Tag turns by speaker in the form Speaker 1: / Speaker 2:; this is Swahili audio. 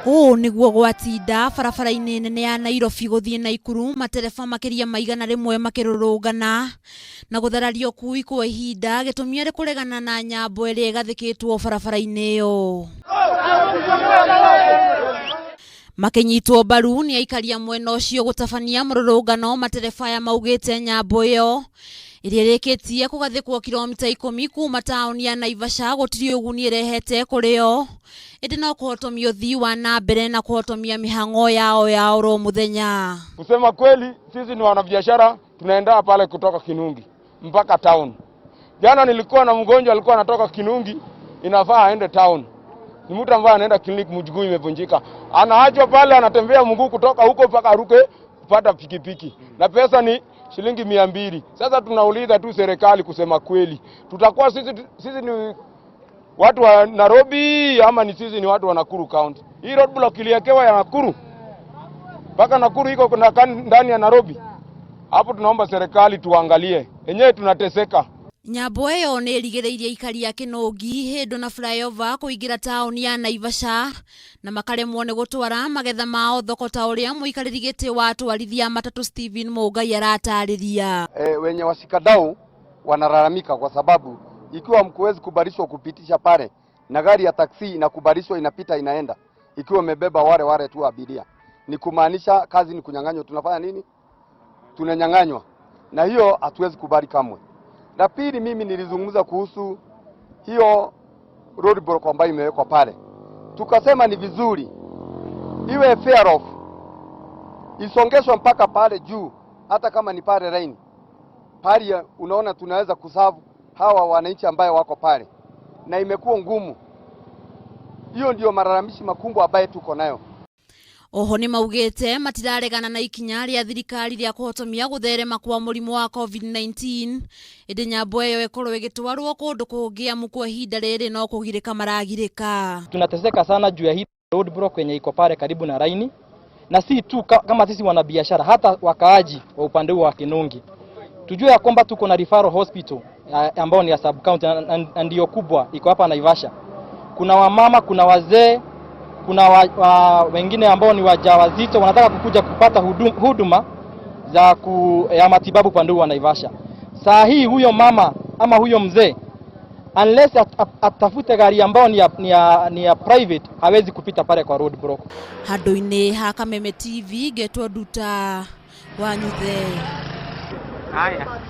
Speaker 1: Ũũ nĩguo gwatinda barabara-inĩ nene ya Nairobi gũthiĩ Naikuru, matereba makĩria ma 100 makĩrũrũngana na gũthararia ũkui kwa ihinda, gĩtũmi arĩ kũregana na nyambo ĩrĩa ĩgathĩkĩtwo barabara-inĩ ĩyo. Makĩnyitwo mbaru nĩ aikari a mwena ũcio gũtabania mũrũrũngano, matereba aya maugĩte nyambo ĩyo ĩrĩa ĩrĩkĩtie kũgathĩkwo kilomita 10 kuma taũni ya Naivasha gũtirĩ ũguni ĩrehete kũrĩ o, ĩndĩ no kũhotomia ũthii wa na mbere na kũhotomia mĩhang'o yao ya oro mũthenya.
Speaker 2: Kusema kweli, sisi ni wanabiashara, tunaenda pale kutoka Kinungi mpaka town. Jana nilikuwa na mgonjwa alikuwa anatoka Kinungi, inafaa aende town. Ni mtu ambaye anaenda clinic, mguu imevunjika, anaachwa pale, anatembea mguu kutoka huko mpaka aruke kupata pikipiki, na pesa ni shilingi 200. Sasa tunauliza tu serikali, kusema kweli, tutakuwa sisi ni watu wa Nairobi ama ni sisi ni watu wa Nakuru County? Hii roadblock iliwekewa ya Nakuru mpaka Nakuru iko kuna ndani ya Nairobi. Hapo tunaomba serikali tuangalie, enyewe tunateseka.
Speaker 1: Nyambo ĩyo nĩ ĩrigĩrĩirie aikari a Kĩnũngi, Hĩndũ na flyover kũingĩra taũni ya Naivasha na makaremwo nĩ gũtwara magetha mao thoko ta ũrĩa mũikarĩri gĩtĩ wa atwarithia matatũ Stephen Mũngai aratarĩria.
Speaker 3: Wenye washikadau wanalalamika kwa sababu ikiwa mkuwezi kubalishwa kupitisha pale na gari ya taksi inakubalishwa inapita inaenda ikiwa imebeba wale wale tu abiria, ni kumaanisha kazi ni kunyang'anywa. Tunafanya nini? Tunanyang'anywa, na hiyo hatuwezi kubali kamwe. La pili, mimi nilizungumza kuhusu hiyo roadblock ambayo imewekwa pale, tukasema ni vizuri iwe fair off, isongeshwe mpaka pale juu, hata kama ni pale line pale, unaona tunaweza kuserve hawa wananchi ambayo wako pale, na imekuwa ngumu. Hiyo ndio malalamishi makubwa ambayo tuko nayo.
Speaker 1: Oho nĩ maugĩte matiraregana na ikinya rĩa thirikari rĩa kũhotomia gũtherema kwa mũrimũ wa COVID-19, ĩndĩ nyambo ĩyo ĩkorwo ĩgĩtwarwo kũndũ kũngĩ amu kwa ihinda rĩrĩ no kũgirĩka maragirĩka.
Speaker 4: Tunateseka sana juu ya hii roadblock yenye iko pale karibu na raini, na si tu kama sisi wanabiashara, hata wakaaji wa upande huo wa Kinungi tujue ya kwamba tuko na referral hospital ambao ni ya sub county na ndio kubwa iko hapa Naivasha. Kuna wamama, kuna wazee, kuna wengine ambao ni wajawazito wanataka kukuja kupata huduma ya matibabu upande huu wa Naivasha. Saa hii huyo mama ama huyo mzee unless atafute gari ambayo ni ya private hawezi kupita pale kwa road block.
Speaker 1: Handũ-inĩ ha Kameme TV ngetwo Nduta wa Nyuthe.
Speaker 5: Haya.